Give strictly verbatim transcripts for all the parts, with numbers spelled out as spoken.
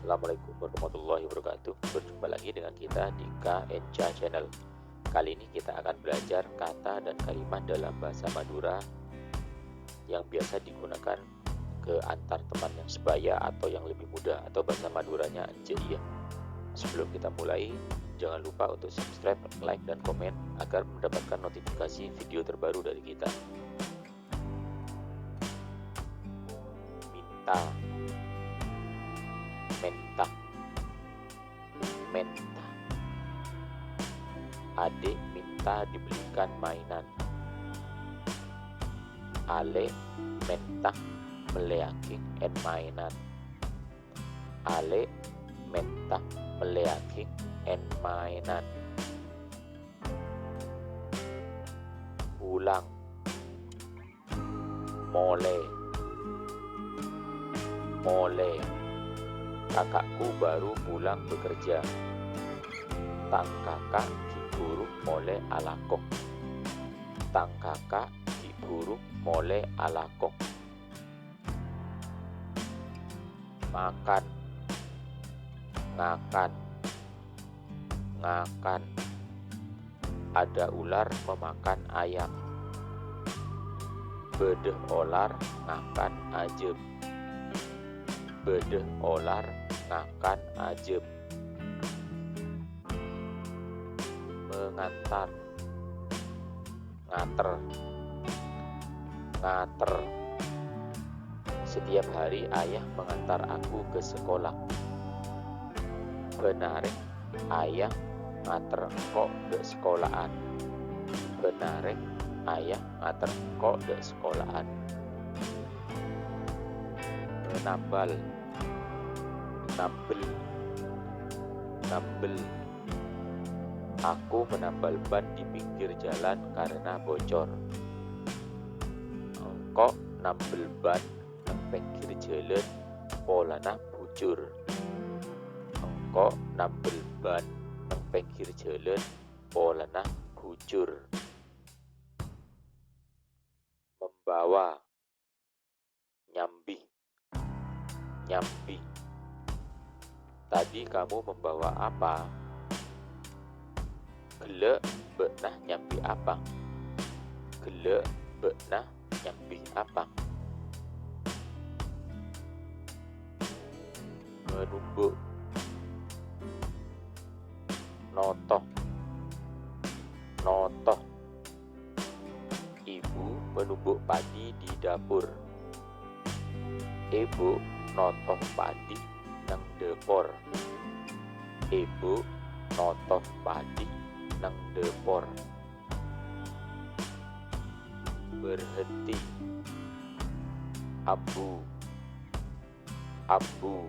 Assalamualaikum warahmatullahi wabarakatuh. Berjumpa lagi dengan kita di K N C Channel. Kali ini kita akan belajar kata dan kalimat dalam bahasa Madura yang biasa digunakan ke antar teman yang sebaya atau yang lebih muda, atau bahasa Maduranya "Enjâ' iyâ". Sebelum kita mulai, jangan lupa untuk subscribe, like, dan komen agar mendapatkan notifikasi video terbaru dari kita. Minta. Mènta. Mènta. Adik minta dibelikan mainan. Alè' mènta mellèyaghi en-maènan. Alè' mènta mellèyaghi en-maènan. Pulang. Molè. Molè. Kakakku baru pulang bekerja. Tang kaka' ghi' buru molè alako. Tang kaka' ghi' buru molè alako. Makan. Ngakan. Ngakan. Ada ular memakan ayam. Bâdâ olar ngakan ajâm. Bâdâ olar ngakan ajâm. Mengantar. Ngater. Ngater. Setiap hari ayah mengantar aku ke sekolah. Bân arè ayah ngater engko' dâ' sekola'an. Bân arè ayah ngater engko' dâ' sekola'an. Menambal. Nambel. Nambel. Aku menambal ban di pinggir jalan karena bocor. Engko' nambel ban neng pèngghir jhâlân polana bujur. Engko' nambel ban neng pèngghir jhâlân polana bujur. Membawa. Nyambi. Nyambi. Tadi kamu membawa apa? Ghellâ' bâ'na nyambi apa? Ghellâ' bâ'na nyambi apa? Manumbu'. Noto. Noto. Ibu menumbu' padi di dapur. Èbhu noto padi neng dâpor. Èbhu noto padi neng dâpor. Berhenti. Ambu. Ambu.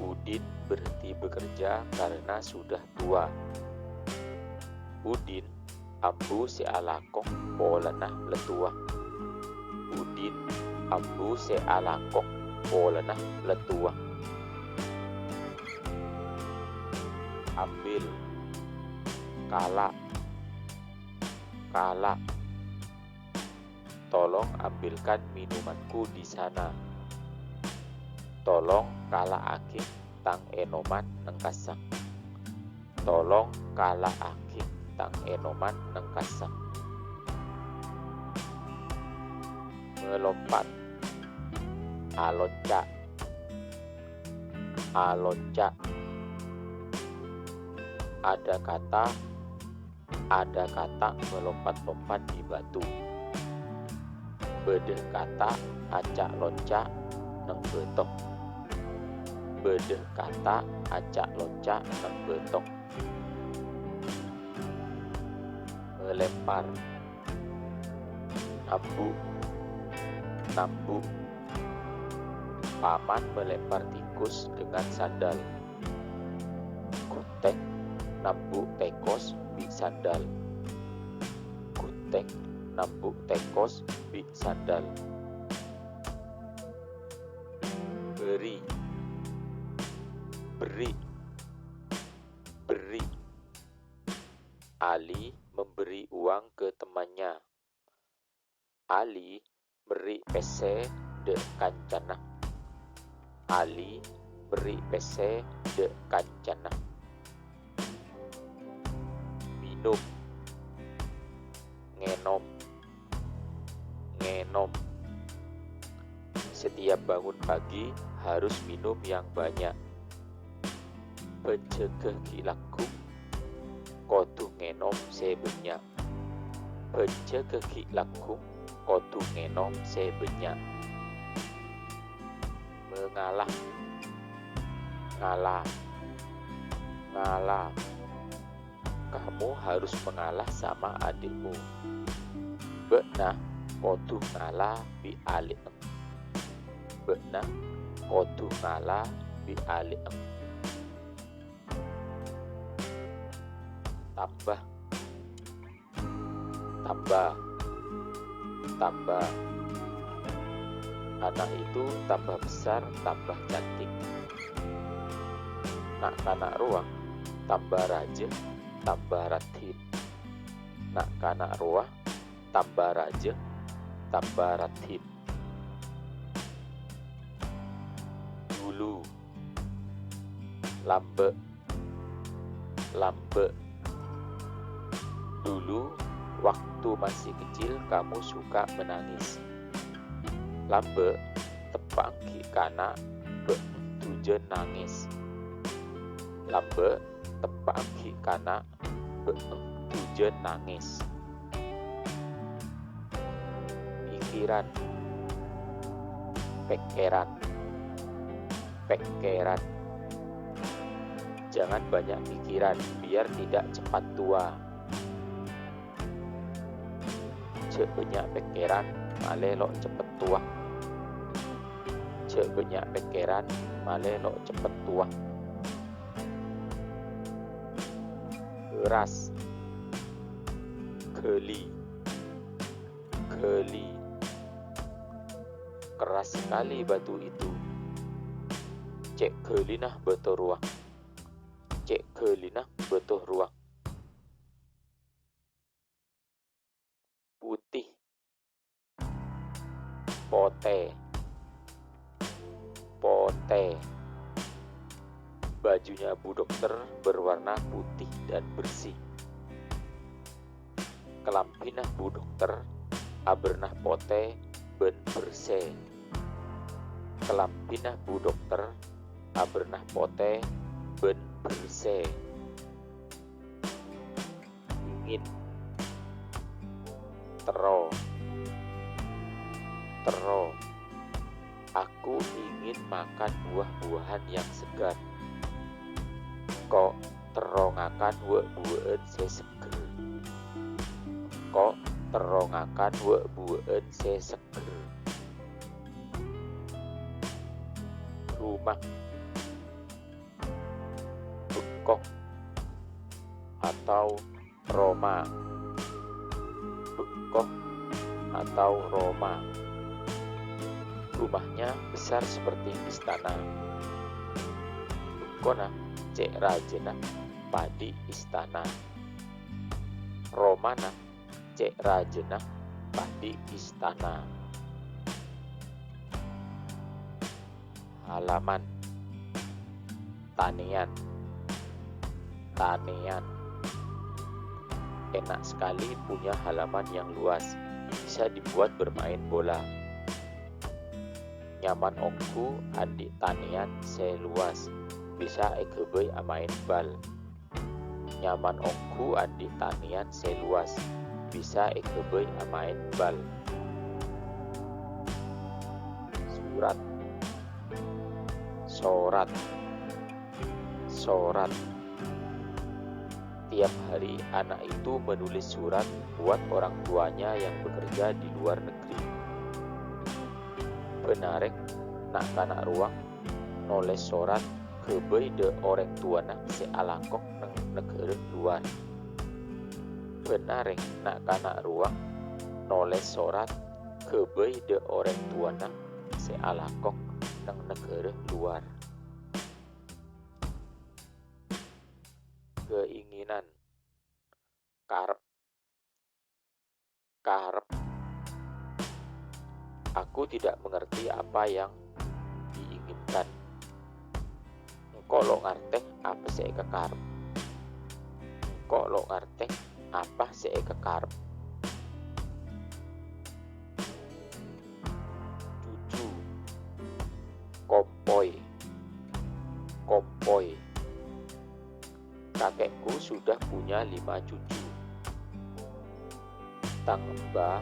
Udin berhenti bekerja karena sudah tua. Udin ambu sè alako polana la towa. Udin ambu sè alako polana la towa. Ambil. Kala'. Kala'. Tolong ambilkan minumanku di sana. Tolong kala'aghi tang ènoman neng kassa'. Tolong kala'aghi tang ènoman neng kassa'. Melompat. Alonca'. Alonca'. Ada kata Ada kata melompat-lompat di batu. Bâdâ kata aca'-lonca' neng bâto. Bâdâ kata aca'-lonca' neng bâto. Melempar. Nambu'. Nambu'. Paman melempar tikus dengan sandal. Ghunèng nambu' tèkos bi' sandal. Ghunèng nambu' tèkos bi' sandal. Beri. Beri. Beri. Ali memberi uang ke temannya. Ali mèrri' pèssè dâ' kancana. Ali Berri' pèssè dâ' kancana. Minum. Ngènom. Ngènom. Setiap bangun pagi harus minum yang banyak. Bhâjâgâ ghi' lagghung, kodhu ngènom sè bânnya'. Bhâjâgâ ghi' lagghung, kodhu ngènom sè bânnya'. Mengalah. Ngala. Ngala. Kamu harus mengalah sama adikmu. Bâ'na kodhu ngala bi' alè'èng. Bâ'na kodhu ngala bi' alè'èng. Tambah. Tambah. Tambah. Anak itu tambah besar, tambah cantik. Na'-kana' rowa tambah rajâ, tambah raddhin. Na'-kana' rowa tambah rajâ, tambah raddhin. Dulu. Lambâ'. Lambâ'. Dulu, waktu masih kecil, kamu suka menangis. Lambâ', teppa'aghi kana' bâ' dujân nangès. Lambâ', teppa'aghi kana' bâ' dujân nangès. Pikiran. Pèkkèran. Pèkkèran. Jangan banyak pikiran, biar tidak cepat tua. Jhâ' bânnya' pèkkèran, malè lo' cepet towa. Jhâ' bânnya' pèkkèran, malè lo' cepet towa. Keras. Ghâli. Ghâli. Keras sekali batu itu. Cè' ghâlina bâto rowa. Cè' ghâlina bâto rowa. Putih. Potè. Potè. Bajunya Bu Dokter berwarna putih dan bersih. Kalambhina Bu Dokter abârna potè bân bersè. Kalambhina Bu Dokter abârna potè bân bersè. Ingin. Terro. Terro. Aku ingin makan buah-buahan yang segar. Engko' terro ngakan wâ'-buwâ'ân sè seggher. Engko' terro ngakan wâ'-buwâ'ân sè seggher. Rumah. Bengkong atau roma. Bengkong atau roma. Rumahnya besar seperti istana. Bengkona cè' rajâna padhi istana. Romana cè' rajâna padhi istana. Halaman. Tanèyan. Tanèyan. Enak sekali punya halaman yang luas, bisa dibuat bermain bola. Nyaman ongghu andi' tanèyan sè luas, bisa èghâbây amaèn bal. Nyaman ongghu andi' tanèyan sè luas, bisa èghâbây amaèn bal. Surat. Sorat. Sorat. Tiap hari anak itu menulis surat buat orang tuanya yang bekerja di luar negeri. Bân arèng na'-kana' rowa nolès sorat ghâbây dâ' orèng towana sè alako neng naghârâ luar. Bân arèng na'-kana' rowa nolès sorat ghâbây dâ' orèng towana sè alako neng naghârâ luar. Keinginan. Karep. Karep. Aku tidak mengerti apa yang diinginkan. Engko' lo' ngartè apa sè èkakarep. Engko' lo' ngartè apa sè èkakarep. Cucu. Kompoy. Kompoy. Kakekku sudah punya lima cucu. Tang emba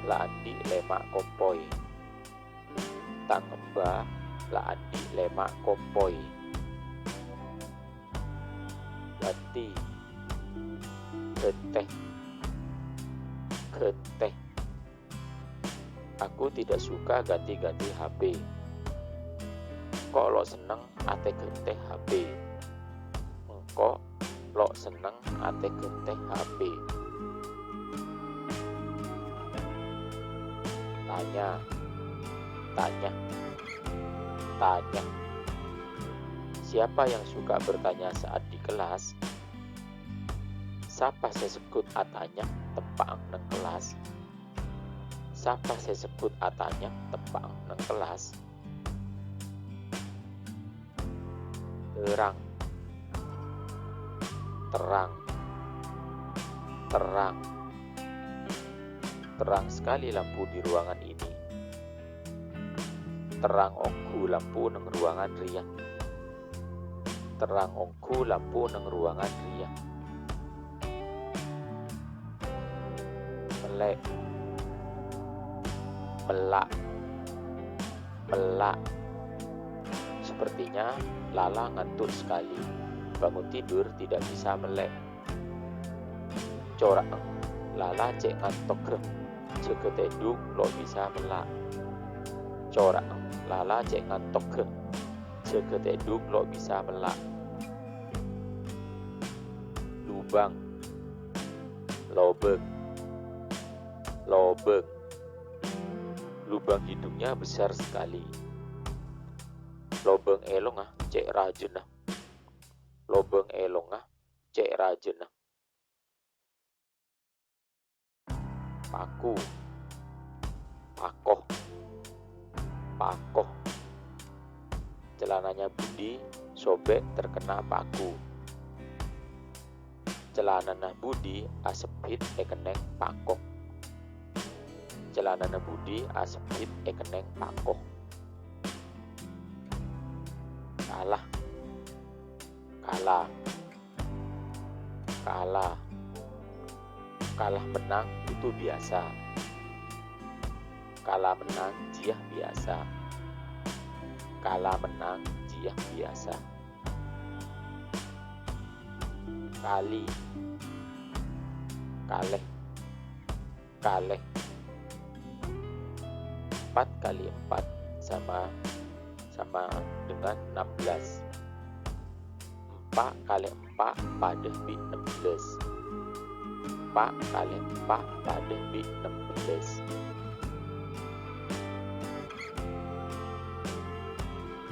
la andi' lèma' kompoy. Tang emba la andi' lèma' kompoy. Ganti. Ghântè. Ghântè. Aku tidak suka ganti-ganti H P. Engko' lo' senneng atè-ghântè H P. Engko' lo' senneng atè-ghântè H P. Tanya. Tanya. Tanya. Siapa yang suka bertanya saat di kelas? Sapa sè segghut atanya teppa'na neng kellas? Sapa sè segghut atanya teppa'na neng kellas? Terang. Terang. Terang. Terang sekali lampu di ruangan ini. Terrang ongghu lampu neng ruangan rèya. Terrang ongghu lampu neng ruangan rèya. Mellè'. Mella'. Mella'. Sepertinya Lala ngantuk sekali. Bangun tidur tidak bisa mellè'. Cora'na Lala cè' ngantogghâ, jâgâ tèdung lo' bisa mella'. Cora'na Lala cè' ngantogghâ, jâgâ tèdung lo' bisa mella'. Lubang. Lobâng. Lobâng. Lubang hidungnya besar sekali. Lobâng èlongnga cè' rajâna. Lobâng èlongnga cè' rajâna. Paku. Pako. Pako. Celananya Budi sobek terkena paku. Celanana Budi asebbhit è kennèng pako. Celanana Budi asebbhit è kennèng pako. Kalah. Kalah. Kalah. Kalah menang itu biasa. Kalah menang jiyâ biasa. Kalah menang jiyâ biasa. Kali. Kalè. Kalè. Empat kali empat sama, sama dengan enam belas. Empa' kalè empa' padâ bi' ennem bellâs. Empa' kalè empa' padâ bi' ennem bellâs.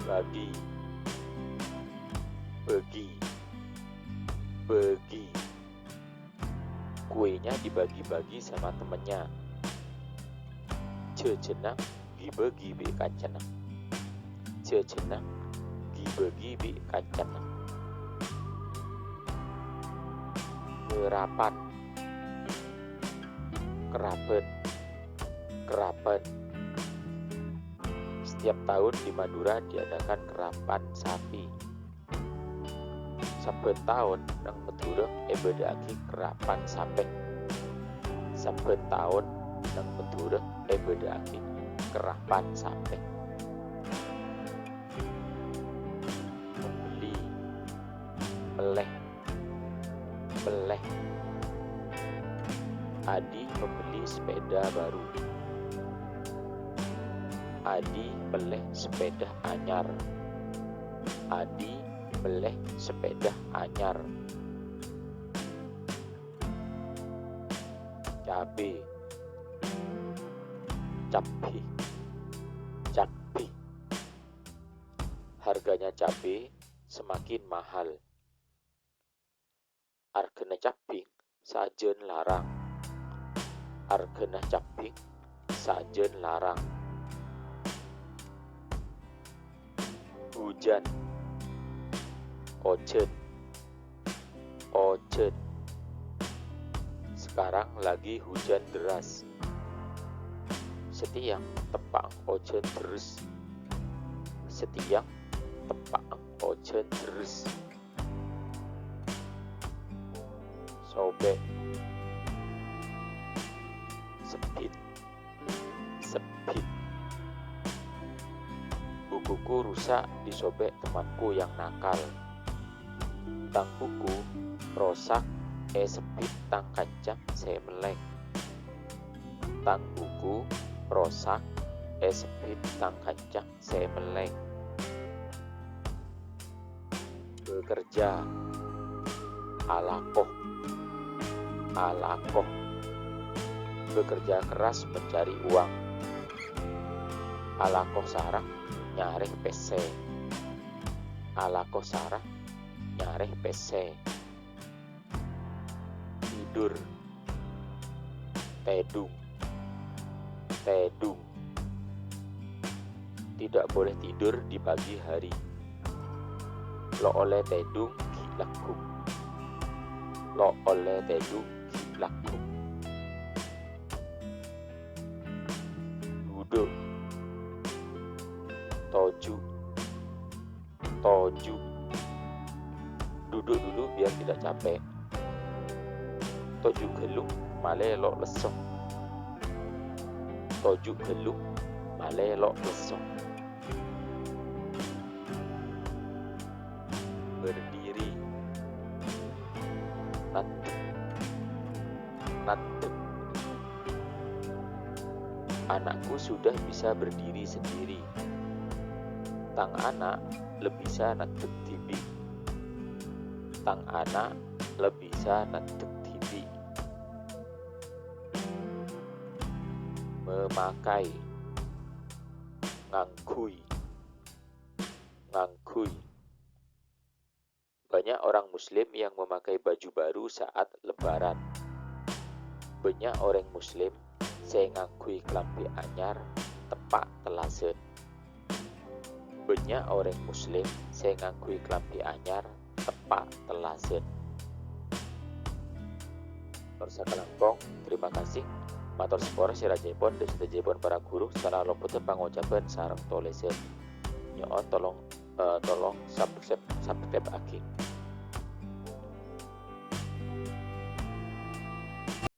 Bagi. Bagi. Bagi. Kuenya dibagi-bagi sama temennya. Jhâjhâna èbâgi bi' kancana. Jhâjhâna èbâgi bi' kancana. Kerapan. Keraban. Keraban. Setiap tahun di Madura diadakan kerapan sapi. Sabbhân taon neng Madhurâ èbâdâ'aghi kerapan sapè. Sabbhân taon neng Madhurâ èbâdâ'aghi kerapan sapè. Membeli. Mellè. Mellè. Adi membeli sepeda baru. Adi mellè sepeda anyar. Adi mellè sepeda anyar. Cabbhi. Cabbhi. Cabbhi. Harganya cabbhi semakin mahal. Arghâna cabbhi sajân larang. Arghâna cabbhi sajân larang. Hujan. Ojhân. Ojhân. Sekarang lagi hujan deras. Satèya teppa' ojhân dherres. Satèya teppa' ojhân dherres. Sobhâ'. Sebbhit. Sebbhit. Bukuku rusak disobek temanku yang nakal. Tang buku rosak èsebbhit tang kanca sè mellèng. Tang buku rosak èsebbhit tang kanca sè mellèng. Bekerja. Alako. Alako. Bekerja keras mencari uang. Alako sara nyarè pèssè. Alako sara nyarè pèssè. Tidur. Tèdung. Tèdung. Tidak boleh tidur di pagi hari. Lo' ollè tèdung ghi' lagghu'. Lo' ollè tèdung ghi' lagghu'. Duduk. Toju'. Toju'. Duduk dulu biar tidak capek. Toju' ghâllu malè lo' lesso. Toju' ghâllu malè lo' lesso. Berdiri. Ngadhep. Ngadhep. Anakku sudah bisa berdiri sendiri. Tang ana' la bisa ngadhep dhibi'. Tang ana' la bisa ngadhep dhibi'. Memakai. Ngangghuy. Ngangghuy. Banyak orang Muslim yang memakai baju baru saat Lebaran. Bânnya' orèng Muslim sè ngangghuy kalambhi anyar teppa' tellasan. Bânnya' orèng Muslim sè ngangghuy kalambhi anyar teppa' tellasan. Mator sakalangkong, terima kasih. Mator sapora sè rajâèpon dhâ' sadhâjâèpon para ghuru, salalompodhâ pangocabhân sareng tolèsan. Nyo'on tolong, eh, tolong subscribe, subscribe-aghi.